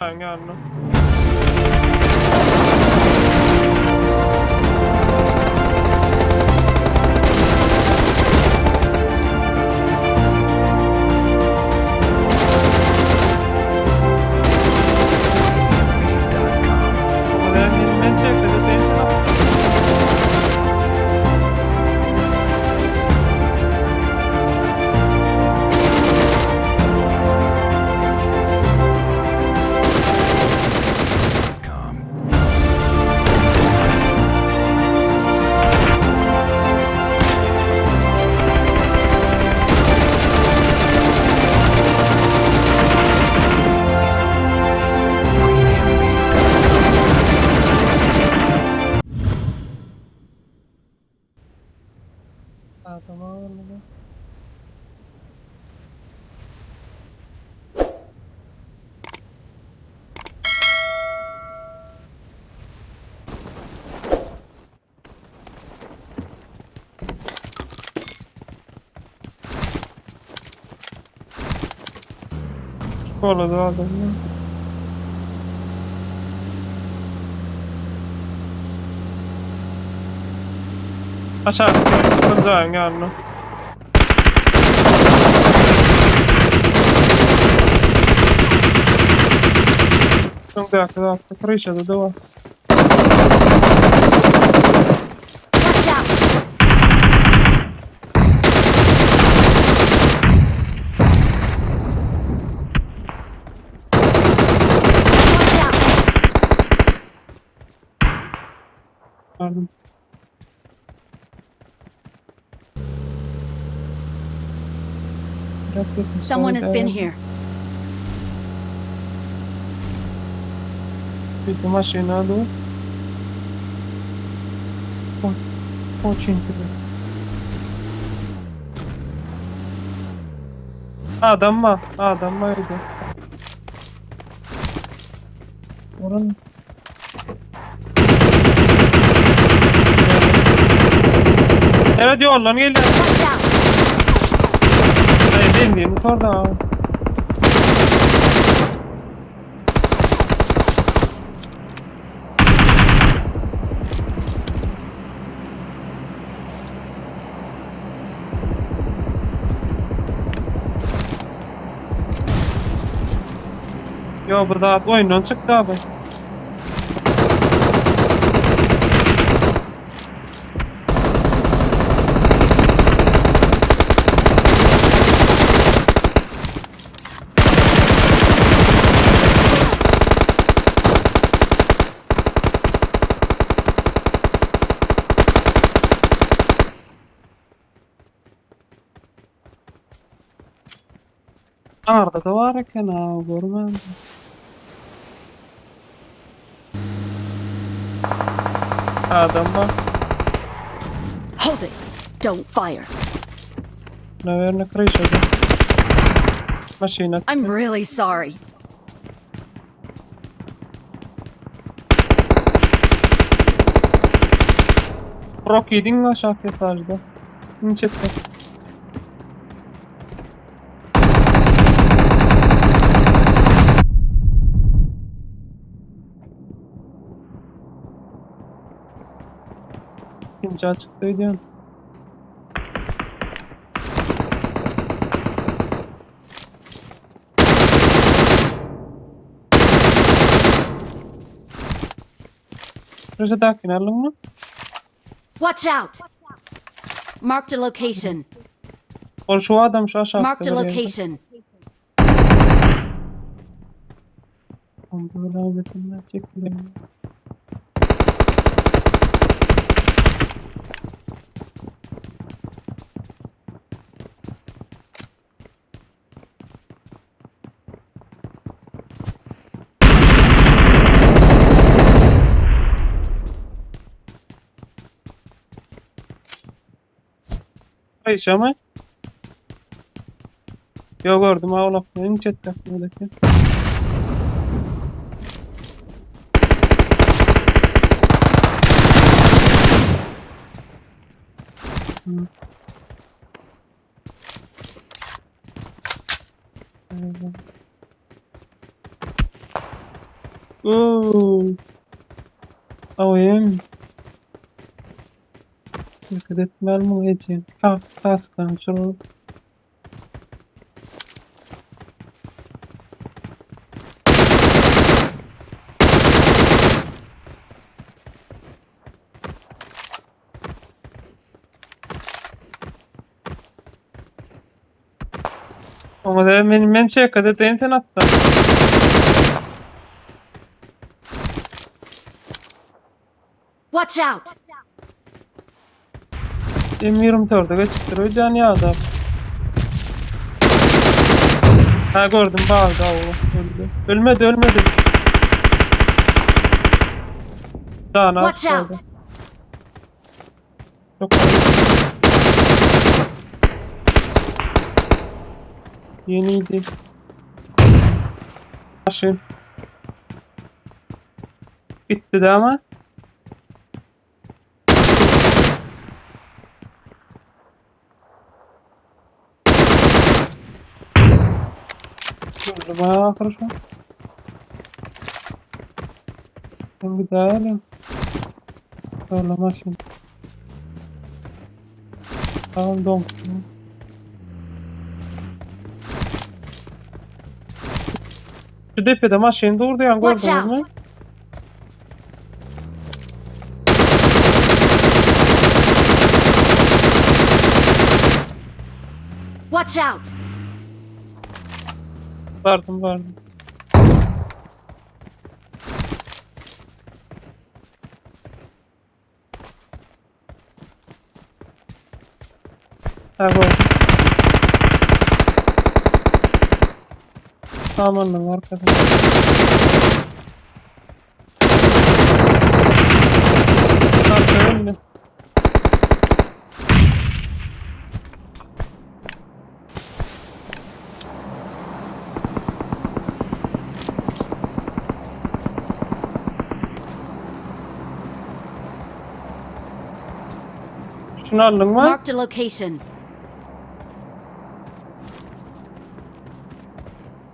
Jaýyň ýanynda. Men çekdi, sen Adama ogurlygy. Şkolada adam ya. Aşağı jaýyň ýanynda. Öňdäki zatda kryşada da bar. Watch out! Watch out! Pardon. Someone has been here. Bir maşyna dur. Очень тебе. Adam var. Adam var idi. Oranın. Evet yoldan geldi. Watch out! Hayır bildiğim orada. Yo burada oyundan çıktı abi. Arda da var eken ha görmem. Adam var. Hold it! Don't fire. Наверное, крыша, да? Машина. I'm really sorry. Rock yedin aşağı etajda. Çıktı. İkinci açıktaydı yani. Krışadakini aldın mı? Watch out! Marked a location. Ol şu adam şu aşağı. Marked a location. Ayşe mı? Yo gördüm ha ola. En chatte buradaki. Hı. Evet. Go. Awyň. Dikkat etmeli muň ejem. Kaskan şol. Oňa da men men çekede deýin sen atdan. Watch out! M24'e geçipdir öýdýän ýa-da. Ha gördüm bağırdı o öldü. Ölmedi ölmedi. Daha ne Watch yaptı? out! Çok Yeniydi. Başım. Bitti de ama. Gördüm ha хорошо. Sen güzel. Zorlama şimdi. Tamam dom. Şu depede maşyn durdy ýa Watch gördüňizmi? out! Watch out! Bardym bardym. Ha gördüm. Tamam arkasında. Arkaya indim. Şunu aldın mı? Marked a location.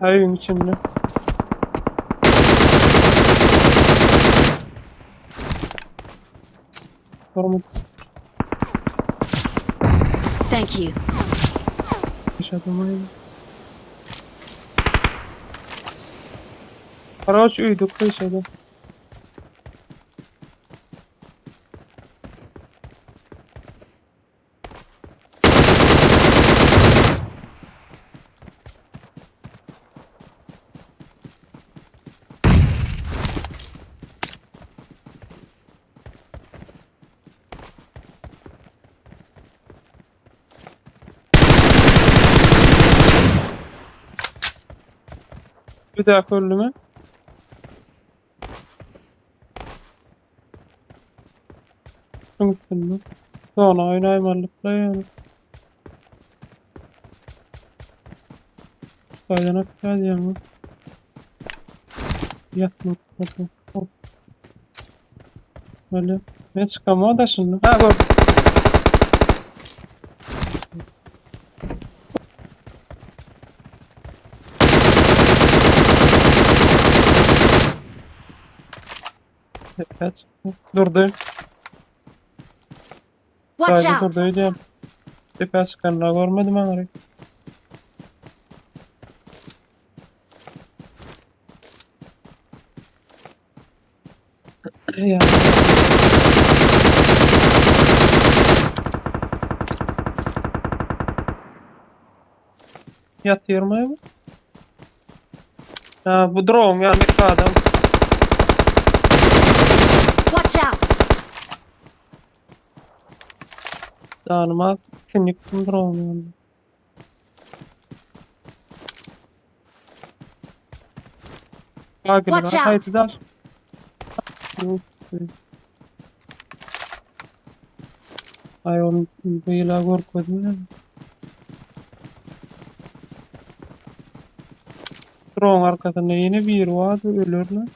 Hayır içinde. Sorma Thank you. yaşadım aynen. Karaç uyuduk yaşadı. Bir daha öldü mü? Mümkün mü? Sonra oynaymalıkla yani. Saydan atacağız ya. Yatma. Hop. Hop. Böyle. Ne çıkama da şimdi. Ha bak. Evet. Durdu. Watch Sadece out! durdu öyle. Tepe çıkanlar görmedim anarı. Ya. Yatıyor mu? Ha, bu drone yani adam. Watch out! Danıma kinlik drone yani. Watch out. Haydi Yok. Ay onu bu ýyla görkezme. Drone arkasında yine bir vardı ölür lan.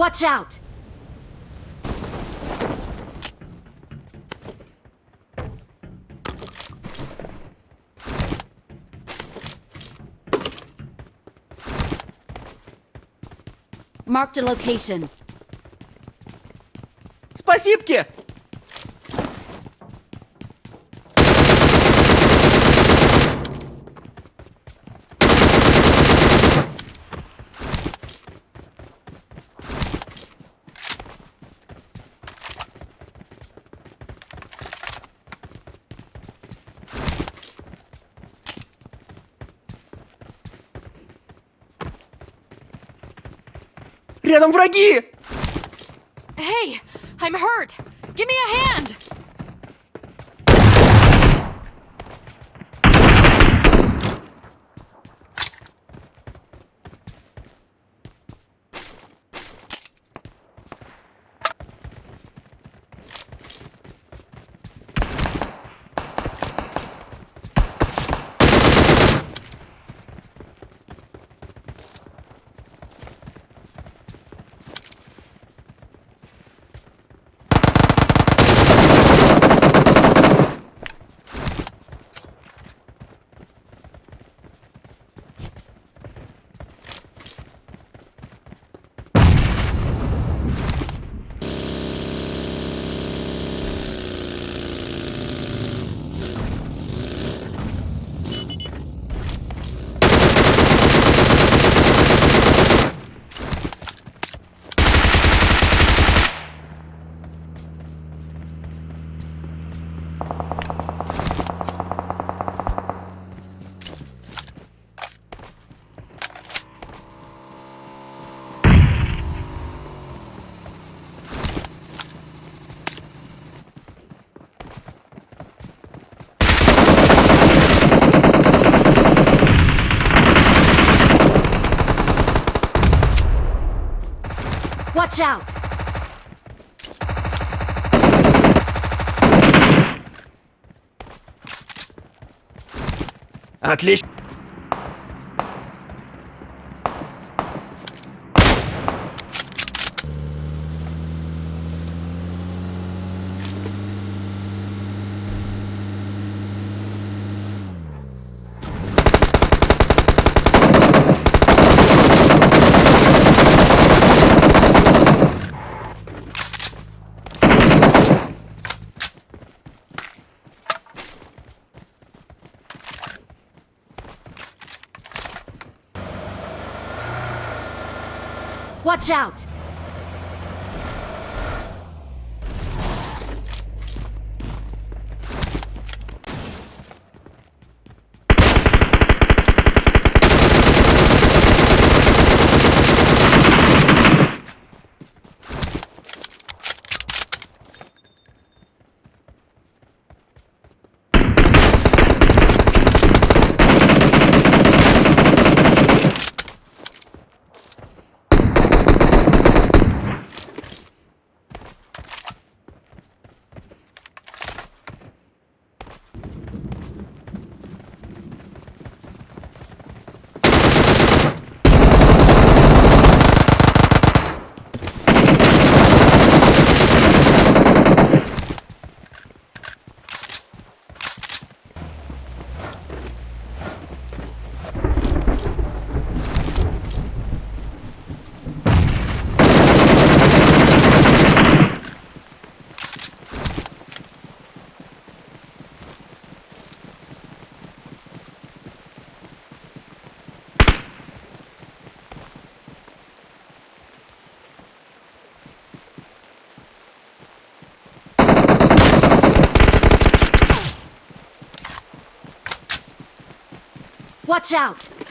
Watch out! Marked a location. Спасибки! Рядом враги! Hey, I'm hurt. Give me a hand. Watch out! Отлично! Watch out! Watch out!